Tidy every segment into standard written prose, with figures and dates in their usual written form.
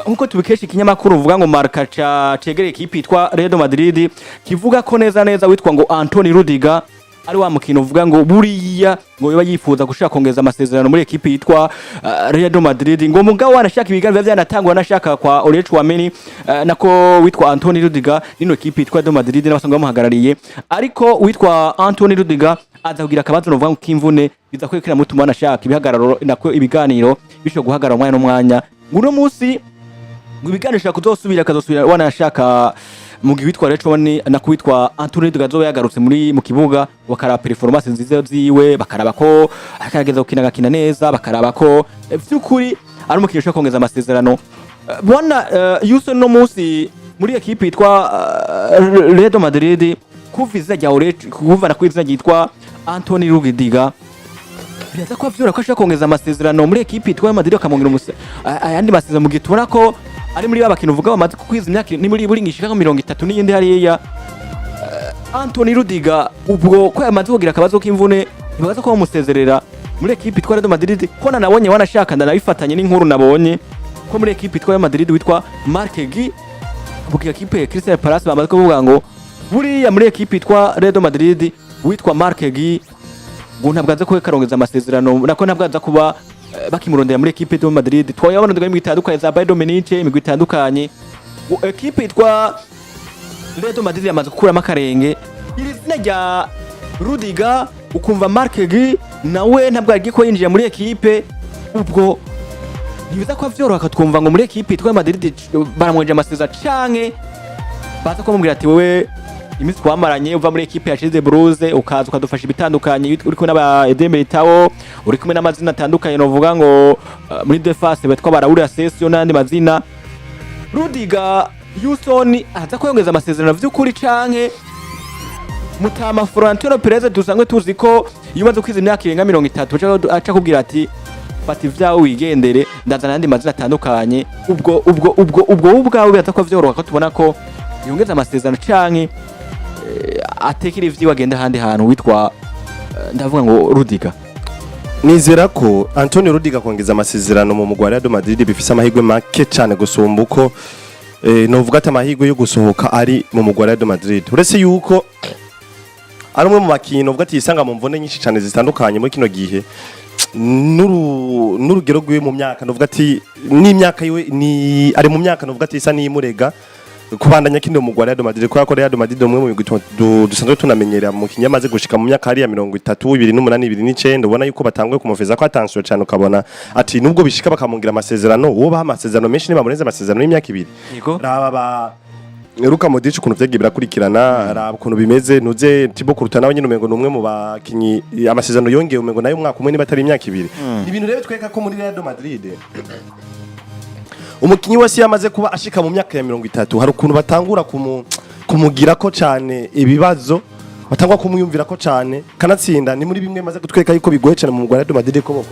Nkuko tubikesha ikinyamakuru uvuga ngo Marca ca cegereye ikipe yitwa Real Madrid, kivuga ko neza neza witwa ngo Anthony Rudiger ari wa mukino uvuga ngo buriya ngo yoba yifuza gushaka kongeza amasezerano muri ekipe yitwa Real Madrid, ngo mugabo wanashaka ibiganiro byanatangwa nashaka kwa Aurelien Tchouameni, nako witwa Anthony Rudiger nino ekipe yitwa Real Madrid n'abasanzwe bamuhagarariye. Ariko witwa Anthony Rudiger aza kugira akabazo novuga ngo k'imvune, biza kwekera mutuma wanashaka ibihagararo nako ibiganiro bishobora guhagarara umwanya n'umwanya. Ngo uno munsi ngo ibiganiro bishobora kuzosubira, akazosubira wanashaka mu gihe witwa Tchouameni nako witwa Anthony Rudiger azoba yagarutse muri mu kibuga, bakaraba performance nziza ziwe, bakaraba ko akarageza gukina, agakina neza, bakaraba ko vy'ukuri ari umukinnyi ushobora kongeza amasezerano. Bwana Yuso, no munsi muri ekipe yitwa Real Madrid, kuva izina rya Aurelien, kuva na izina ryitwa Anthony Rudiger, biraza kuba vyora ko ashobora kongeza amasezerano muri ekipe yitwa Real Madrid, bakamwongera ayandi masezerano, mu gihe tubona ko ari muri ba bakintu uvuga bamaze kukwiza imyaka ni muri buri ngishika nka 30 n'iyindi hariya. Anthony Rudiger ubwo ko yamaze kugira akabazo k'imvune, ntibaza ko bamusezerera muri ekipe yitwa Real Madrid, ko nanabonye wanashaka ndanabifatanye n'inkuru nabonye ko muri ekipe yitwa Real Madrid witwa Marc Guiu bukiga ekipe ya Crystal Palace bamaze kuvuga ngo buriya muri ekipe yitwa Real Madrid witwa Marc Guiu ngo ntabwo aza kuba karongeza amasezerano, nako ntabwo aza kuba bakimurondera muri ekipe de Madrid. Twayabona imigwi itandukanye za Bayern Munich, imigwi itandukanye. Ngo ekipe yitwa Real Madrid yamaze gukuramo akarenge iri zina rya Rudiger, ukumva Marc Guiu nawe ntabwo agiye ko yinjira muri ekipe. Ubwo ntibiza kuba vyoroha twumva ngo muri ekipe yitwa Madrid baramwenje amasezerano, canke baza kumubwira ati: "Wewe iminsi twamaranye uva muri ekipe ya Chelsea Blues, ukaza ukadufasha ibitandukanye, uri kumwe n'aba Eder Militao, uri kumwe n'amazina atandukanye novuga ngo muri défense bitwa ba Raul Asensio n'andi mazina." Rudiger Houston aza kwiyongeza amasezerano vy'ukuri, canke Mutama Florentino Perez dusanzwe tuzi ko iyo umaze kwiza imyaka irenga 30 aca akubwira ati: "Fata ivyawe wigendere, ndazana ayandi mazina atandukanye"? Ubwo wowe ubwawe biraza ko vyoroha ko tubona ko yongeza amasezerano, canke atekera ivyiwe agenda ahandi hantu witwa ndavuga ngo Rudiger? Nizera ko Antonio Rudiger kongeza amasezerano mu mugwi wa Real Madrid bifise amahirwe make cyane gusumba uko novuga ati amahirwe yo gusohoka ari mu mugwi wa Real Madrid, uretse yuko ari umwe mu bakinyi novuga ati yisanga mu mvune nyinshi cyane zitandukanye muri kino gihe, n'urugero rwiwe mu myaka, novuga ati n'imyaka yiwe ni ari mu myaka novuga ati isa n'iyimurega kubandanya kino mugwi wa Real Madrid, kubera ko Real Madrid umwe mu migwi dusanzwe tunamenyera mu kinyamaze gushika mu myaka hariya 32, 28, 29, ubona yuko batanguye kumufeza ko attention cyane, ukabona ati nubwo bishika bakamwongira amasezerano, uwo baha amasezerano menshi nibamurenze amasezerano y'imyaka 2. Raba ba Luka Modric ukuntu vyagiye birakurikirana, raba ukuntu bimeze, ntuze Thibaut Courtois nawe nyine umengo ni umwe mu bakinyi amasezerano yongeye umengo nayo umwaka umwe niba atari imyaka 2. Ibintu rero bitwereka ko muri Real Madrid umukinyi wese yamaze kuba ashika mu myaka ya 30 hari ukuntu batangura kumugira ko cyane ibibazo, batangwa kumwiyumvira ko cyane, kanatsinda ni muri bimwe maze kutwereka yuko bigoye cyane mu mugwi wa Real Madrid ko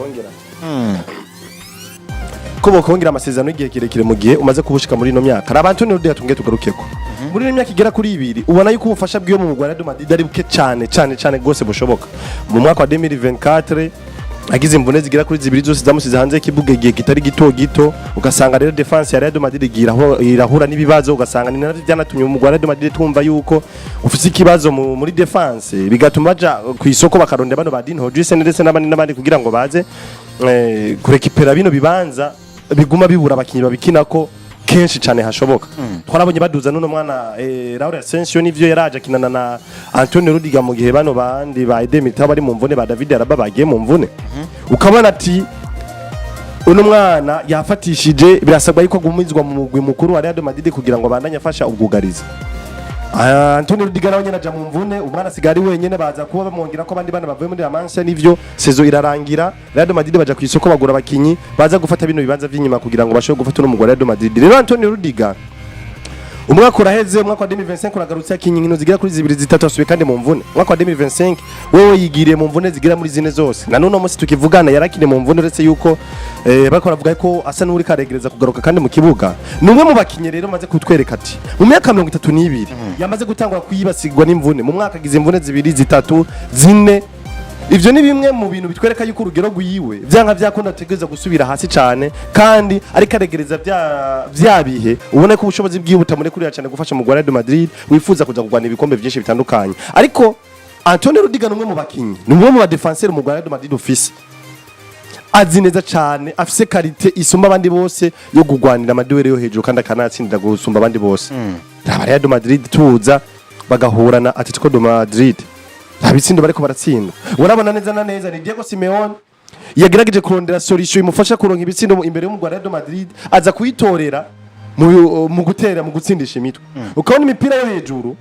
bokongera amasezerano y'igihe kirekire mu gihe umaze kubushika muri ino myaka. Raba Antonio Rudiger tunge tugarukeko, muri ino myaka igera kuri 2 ubona yuko ubufasha bw'iyo mu mugwi wa Real Madrid ari buke cyane cyane cyane rwose bushoboka. Mu mwaka wa 2024 agize imvune zigera kuri zibiri zose zamusize hanze y'ikibuga igihe kitari gito gito, ugasanga rero défense ya Real Madrid irahura n'ibibazo, ugasanga ni navyo byanatumye umugwi wa Real Madrid twumva yuko ufise ikibazo muri défense, bigatuma baja ku isoko bakarondera bano ba Dean Huijsen ndetse n'abandi n'abandi kugira ngo baze kurekipera bino bibanza biguma bibura abakinyi babikinako kenshi cyane hashoboka. Twarabonye baduza n'uno mwana Raul Asensio, nivyo yaraje akinana na Antonio Rudiger mu gihe bano bandi ba Eder Militao bari mu mvune, ba David Alaba bagiye mu mvune, ukabona ati uno mwana yafatishije, birasabwa yuko agumizwa mu mugwi mukuru wa Real Madrid kugira ngo abandanye afasha ubwugarizi. Antonio Rudiger nawe nyene aja mu mvune, umwana asigaye ari wenyene, baza kuba bamwongera ko abandi bana bavuye muri La Masia, nivyo saison irarangira, Real Madrid baja ku isoko bagura abakinyi baza gufata bino bibanza vy'inyuma kugira ngo bashobore gufata uno mugwi wa Real Madrid. Rero Antonio Rudiger umwaka uraheze, umwaka wa 2025 uragarutse, akinye inkino zigera kuri zibiri zitatu, asubiye kandi mu mvune. Umwaka wa 2025 wewe yigiriye mu mvune zigera muri zine zose, na none munsi tukivugana yarakine mu mvune, uretse yuko bariko baravuga ko asa n'uri karegereza kugaruka kandi mu kibuga. Ni umwe mu bakinyi rero maze kutwereka ati mu myaka 32 yamaze gutangura kuyibasigwa n'imvune, mu mwaka agize imvune zibiri, zitatu, zine. Ivyo ni bimwe mu bintu bitwereka yuko urugero rwiwe vyanka vyakunda ategereza gusubira hasi cane, kandi ariko aregereza vya bihe ubona ko ubushobozi bwiwe butamurekurira cyane gufasha mu Real Madrid wifuza kuza kugwana ibikombe vyinshi bitandukanye. Ariko Antonio Rudiger ni umwe mu bakinyi, ni umwe mu ba défenseur mu Real Madrid ufise azi neza cyane, afise qualité isumba abandi bose yo kugwanira ama duels yo hejuru, kandi akanatsindira gusumba abandi bose. Raba Real Madrid tuza bagahura na Atletico de Madrid, nta bitsindo bariko baratsinda. Urabona neza na neza ni Diego Simeone yagerageje kurondera solution imufasha kuronka ibitsindo imbere y'umugwi wa Real Madrid, aza kuyitorera mu gutera, mu gutsindisha imitwe. Ukabona imipira yo hejuru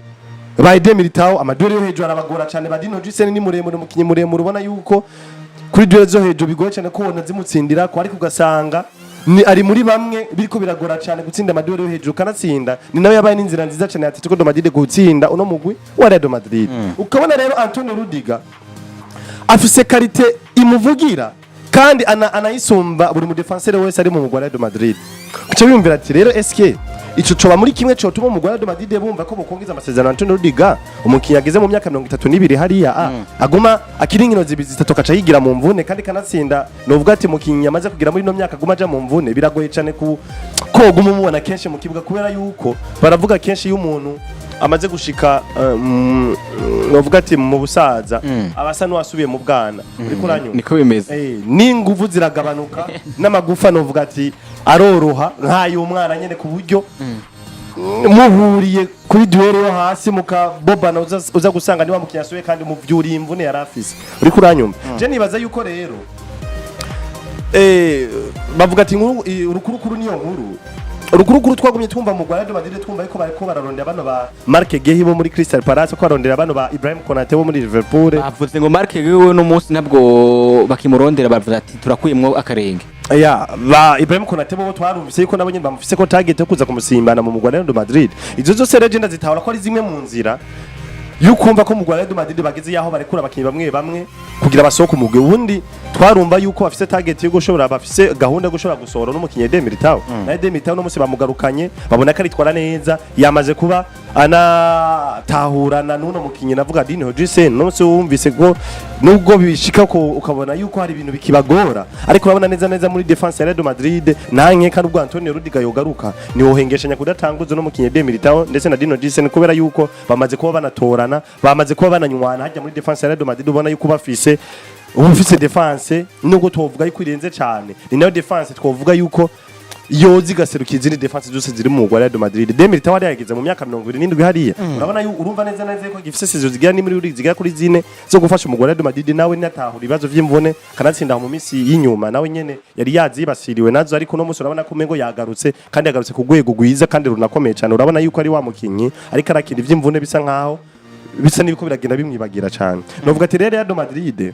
ba Eder Militao, ama duels yo hejuru arabagora cyane. Ba Dean Huijsen ni muremure, umukinyi muremure, ubona yuko kuri duel zo hejuru bigoye cyane ko wona zimutsindira ko, ariko ugasanga ni ari muri bamwe biriko biragora cyane gutsinda ama duels yo hejuru, kanatsinda ni nawe yabaye n'inzira nziza cyane ya Atletico de Madrid gutsinda uno mugwi wa Real Madrid. Ukabona rero Antonio Rudiger afise qualité imuvugira kandi anayisumba buri mu défenseur wese ari mu mugwi wa Real Madrid. Kuca biyumvira ati rero eske ico coba muri kimwe cotuma umugwi wa Real Madrid bumva ko bokongeza amasezerano Antonio Rudiger, umukinyi ageze mu myaka 32 hariya, aguma akiri inkino zibiri zitatu kaca yigira mu mvune? Kandi kanatsinda novuga ati umukinyi amaze kugira muri ino myaka aguma aja mu mvune, biragoye cane ku koguma umubona kenshi mu kibuga, kubera yuko baravuga kenshi iyo umuntu amaze gushika novuga ati mu busaza, aba asa n'uwasubiye mu bwana. Uriko uranyumva? Niko bimeze. N'inguvu ziragabanuka, n'amagufa novuga ati aroroha nk'ay'umwana nyene, ku buryo muhuriye kuri duel yo hasi mukabobana, uza gusanga niba mukinnyi asubiye kandi muvyuriye imvune yari afise. Uriko uranyumva? Je nibaza yuko rero bavuga ati urukurukuru niyo nkuru. Urukurukuru twagumye twumva mu Rwanda Madrid, twumva yuko bariko bararondera bano ba Marc Guehi bo muri Crystal Palace, ko barondera bano ba Ibrahim Konate bo muri Liverpool. Bavuze ngo Marc wiwe no munsi ntabwo bakimurondera, bavuze ati turakuyemwo akarenge. Ya ba Ibrahim Konate bo twarumvise yuko nabo nyene bamufise ko target yo kuza kumusimbana mu mugwa Real Madrid. Izo zose rero genda zitahura ko ari zimwe mu nzira yukumva ko mu Real Madrid bageze yaho barekura abakinyi bamwe bamwe kugira basohoke umugwi. Ubundi twarumva yuko bafise target yo gushobora, bafise gahunda yo gushobora gusohora n'umukinyi Eder Militao. Na Eder Militao no musi bamugarukanye, babona ko aritwara neza, yamaze kuba anatahurana n'uno mukinyi navuga Dean Huijsen. No musi wumvise ko nubwo bishika ko ukabona yuko hari ibintu bikibagora, ariko urabona neza neza muri défense ya Real Madrid nanke kandi ubwo Antonio Rudiger yogaruka, ni wohengeshanya kudatanguza no mukinyi Eder Militao ndetse na Dean Huijsen, kubera yuko bamaze kuba banatorana, bamaze kuba bananywana hajya muri défense ya Real Madrid. Ubona yuko bafise, uba ufise défense nubwo twovuga yuko irenze cyane, ni nayo défense twovuga yuko yoza igaserukira izindi défense zose ziri mu mugwa Real Madrid. Eder Militao yari yageze mu myaka 77 hariya, urabona urumva neza neza yuko gifise saison zigera ni muri zigera kuri zine zo gufasha umugwa Real Madrid. Nawe natahura ibibazo vy'imvune, kanatsinda mu minsi y'inyuma, nawe nyene yari yazibasiriwe nazo, ariko no munsi urabona ko umengo yagarutse, kandi yagarutse ku rwego rwiza kandi runakomeye cyane. Urabona yuko ari wa mukinyi ariko arakina ivy'imvune bisa nkaho bisa n'ibiko biragenda bimwibagira cyane. Novuga ati rero Real Madrid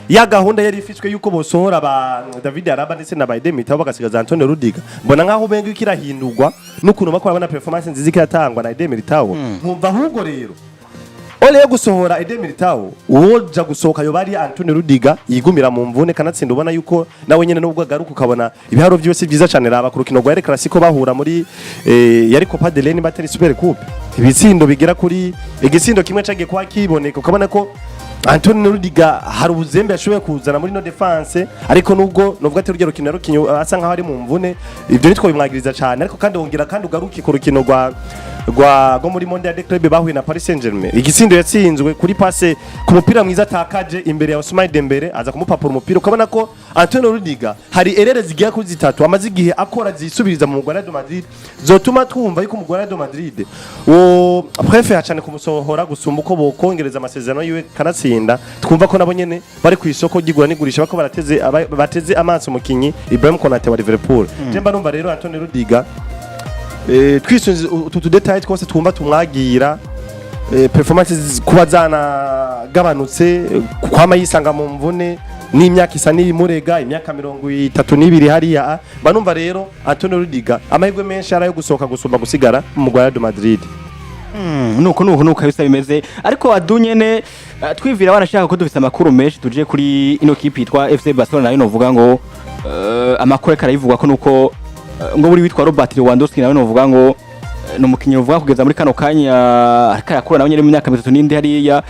ya gahunda yari ifiswe yuko bosohora ba David Alaba ndetse na ba Eder Militao bagasigaza Antonio Rudiger, mbona nkaho benga ikirahindurwa n'ukuntu bakora, babona performance nziza ikiratangwa na Eder Militao. Nkumva ahubwo rero ole yo gusohora Eder Militao, uwoja gusohoka yo bari Antonio Rudiger yigumira mu mvune. Kanatsinda ubona yuko nawe nyene nubwo agaruka ukabona ibiharo byose byiza cyane. Raba ku rukino rwa El Clasico bahura muri yari Copa del Rey, batari Super Coupe, ibitsindo bigera kuri igitsindo kimwe cagiye kwa kiboneka, ukabona ko Antonio Rudiger hari ubuzembe yashoboye kuzana muri no défense. Ariko nubwo nubwo ati rujya rukino yarukinye asa nkaho ari mu mvune, ibyo nitwo bimwagiriza cyane. Ariko kandi wongera kandi ugaruke ku rukino rwa muri Mondial de Club bahuye na Paris Saint-Germain, igitsindo yatsinzwe kuri passe ku mupira mwiza atakaje imbere ya Ousmane Dembele, aza kumupapura umupira. Ukabona ko Antonio Rudiger hari erreurs zigera kuri zitatu amaze igihe akora zisubiriza mu mugwa Real Madrid, zotuma twumva yuko umugwa Real Madrid wo préfère cyane kumusohora gusumba uko bokongereza amasezerano yiwe. Kanatsinda twumva ko nabo nyene bari ku isoko ry'igura n'igurisha, bako bateze amaso umukinyi Ibrahim Konate wa Liverpool. Je mba numva rero Antonio Rudiger, twisunze utu tu détails twose twumva tumwagira, performance kuba zanagabanutse, kwama yisanga mu mvune, n'imyaka isa n'iyimurega, imyaka 32 hariya, mba numva rero Antonio Rudiger amahirwe menshi ari ayo gusohoka gusumba gusigara mu mugwa Real Madrid. Nuko kabisa bimeze. Ariko adu nyene, twivira wanashaka ko dufise amakuru menshi, tuje kuri ino kipe yitwa FC Barcelona nayo novuga ngo amakuru ariko arayivugwa ko nuko ngo buri witwa Robert Lewandowski nawe novuga ngo ni umukinyi uvuga kugeza muri kano kanya ariko arakura nawe nyene mu myaka 37 hariya.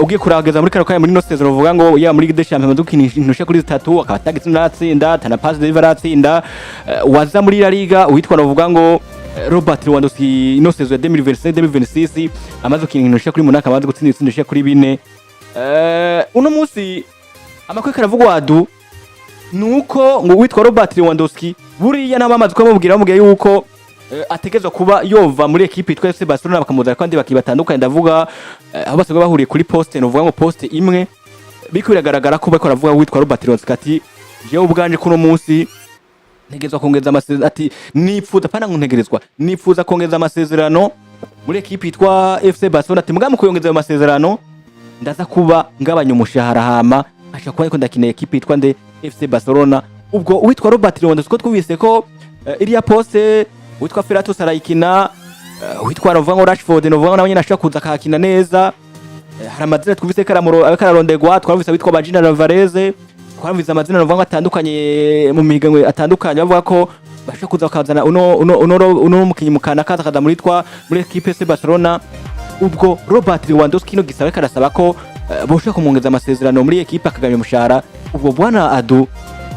Ugiye kurageza muri kano kanya muri no saison, uvuga ngo ya muri Ligue des Champions dukina inkino kuri zitatu, akaba atagitsinda aratsinda, atana passe décisive aratsinda. Waza muri La Liga, uwitwa uvuga ngo Robert Lewandowski, ino saison ya 2025 2026 amaze gukina inkino kuri 8, amaze gutsinda ibitsindo kuri 4. Uno munsi amakuru karavugwa adu nuko ngo uwitwa Robert Lewandowski buriya nabo bamaze kumubwira, bamubwiye yuko ategerezwa kuba yova muri ekipe yitwa FC Barcelona, bakamuzana kandi bakiba batandukanye. Ndavuga aho basanzwe bahuriye kuri poste, novuga ngo poste imwe. Biriko biragaragara ko bariko baravuga witwa Robert Lewandowski ati: "Jewe ubwanje kuno munsi ntegerezwa kongeza amasezerano." Ati: "Nipfuza pana ngo ntegerezwa, nipfuza kongeza amasezerano muri ekipe yitwa FC Barcelona." Ati: "Muga mu kuyongeza ayo masezerano ndaza kuba ngabanya umushahara, hama ashaka kuba ariko ndakina ekipe yitwa nde? FC Barcelona." Ubwo uwitwa Robert Lewandowski ko twumvise ko iriya poste witwa Ferran Torres arayikina, witwa novuga ngo Rashford, novuga ngo nawe nyene ashobora kuza akahakina neza. Hari amazina twumvise ko ariko ararondegwa. Twumvise witwa Bajina Alvarez, twumvise amazina novuga ngo atandukanye mu mihiganwe atandukanye, bavuga ko bashobora kuza bakazana uno mukinyi mukana kaza akaza muri ekipe FC Barcelona. Ubwo Robert Lewandowski no gisaba karasaba ko boshobora kumwongeza amasezerano muri ekipe, akagabanya umushahara. Ubwo bwana Adu,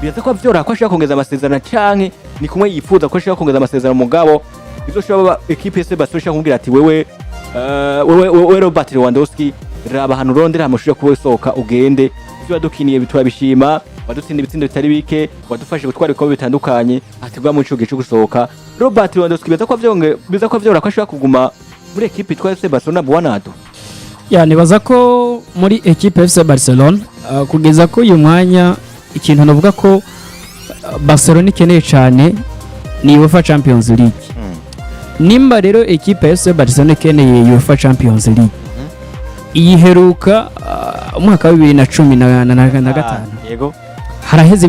biraza kuba vyoroha ko ashobora kongeza amasezerano, canke ni kumwe yifuza ko ashobora kongeza amasezerano, mugabo bizoshobora ekipe FC Barcelona ishobora kumubwira ati: Wewe Robert Lewandowski, raba ahantu urondera hama ushobora kuba usohoka ugende. Ivyo wadukiniye turabishima, wadutsinda ibitsindo bitari bike, wadufashe gutwara ibikombe bitandukanye." Ati: "Muri ico gihe co gusohoka." Robert Lewandowski biza kuba vyoroha ko ashobora kuguma muri ekipe yitwa FC Barcelona, bwana Adu? Ya, nibaza ko muri ekipe FC Barcelona, kugeza ko uyu mwanya ikintu navuga ko Barcelona ikeneye cyane ni UEFA Champions League. Nimba rero ekipe FC Barcelona ikeneye UEFA Champions League, iyiheruka umwaka wa 2015 Yego. haraheze.